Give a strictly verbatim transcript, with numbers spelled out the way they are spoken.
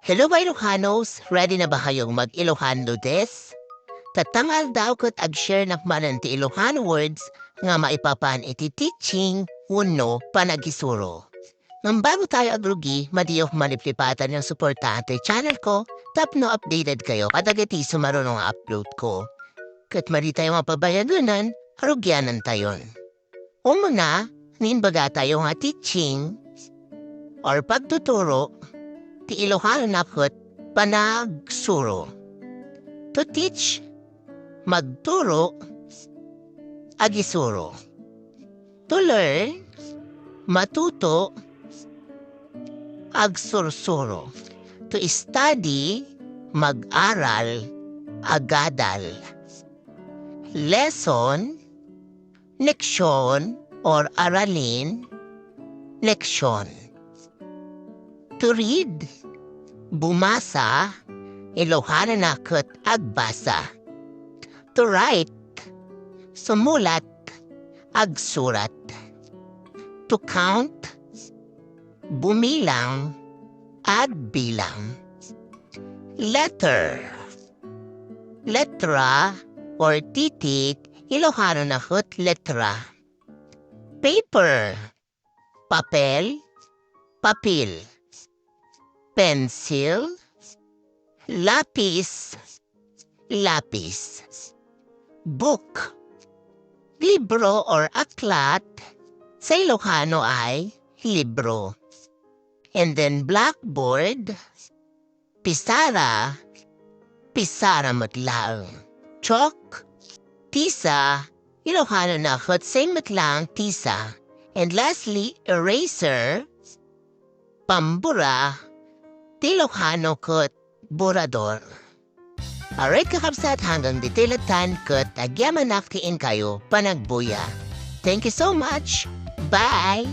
Hello, mga Ilokanos! Ready na ba kayong mag-Ilocano Des? Tatta nga aldaw ket ag-share nak manen ti Ilocano words nga maipapan iti teaching wenno panagisuro. Ngem bago tayo agrugi, madiyok maliplipatan nga suportahan ti channel ko tapno updated kayo kadagiti sumaruno nga upload ko. Ket madi tayo mapabayagenan, arugianantayon. Umuna, nga imbagatayo nga teaching or pagtuturo, ti Ilokanona ket panagsuro. To teach, magturo, agisuro. To learn, matuto, agsursuro. To study, mag-aral, agadal. Lesson, leksyon or aralin, leksyon. To read, bumasa, Ilokanona ket agbasa. To write, sumulat, agsurat. To count, bumilang, agbilang. Letter, letra or titik, Ilokanona ket letra. Paper, papel, papil. Pencil, lapis, lapis. Book, libro or aklat, sa Ilokano ay libro. And then blackboard, pisara, pisara met laeng. Chalk, tisa, Ilokanona ket same met laeng tisa. And lastly, eraser, pambura, ti Ilokano ket burador. Alright, kakabsat, hanggang ditoy lattan ket agyamanak ti inkayo panagbuya. Thank you so much. Bye!